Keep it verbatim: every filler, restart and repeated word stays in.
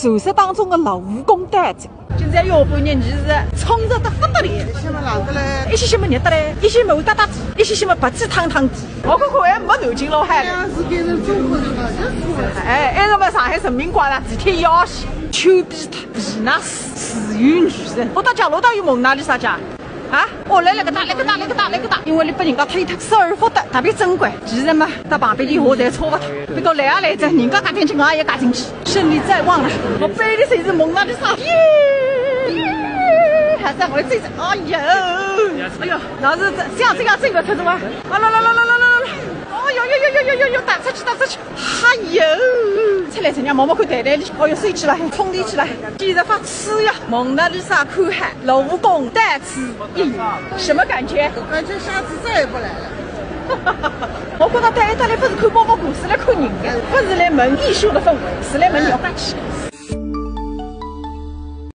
传说当中的老蜈蚣到哉。今朝下半日，日是冲热得不得了，一歇么冷得来，一歇歇么热得来，一歇么乌哒哒子，一歇歇么白子汤汤子。我看看还没南京路海了。哎，还是变成中国人了，热死我了。哎，还是么上海人民广场地铁一号线，丘比特、维纳斯、自由女神，我到角落到有蒙娜丽莎家。 啊，哦，来了个大，来个大，来个大，来个大，因为伊拨人家推脱，失而复得，特别珍贵。其实嘛，搭旁边的货侪差勿多，不过来也来哉，人家轧进去，我也轧进去，胜利在望了。我背的侪是蒙娜丽莎，耶，耶，还是我最，哎呀，哎呦，老是这样这样这个车子哇，啊啦啦啦啦啦啦啦，哦哟哟哟哟哟哟哟，打出去打出去。 哎呦，出来人家毛毛看袋袋里，哦哟，收起来，充电起来，简直发痴呀！蒙娜丽莎看海，老蜈蚣到此一游，什么感觉？我感觉下次再也不来了。我觉得到埃搭来不是看包包公司来看人的，不是来问艺术的氛围，是来问人家去。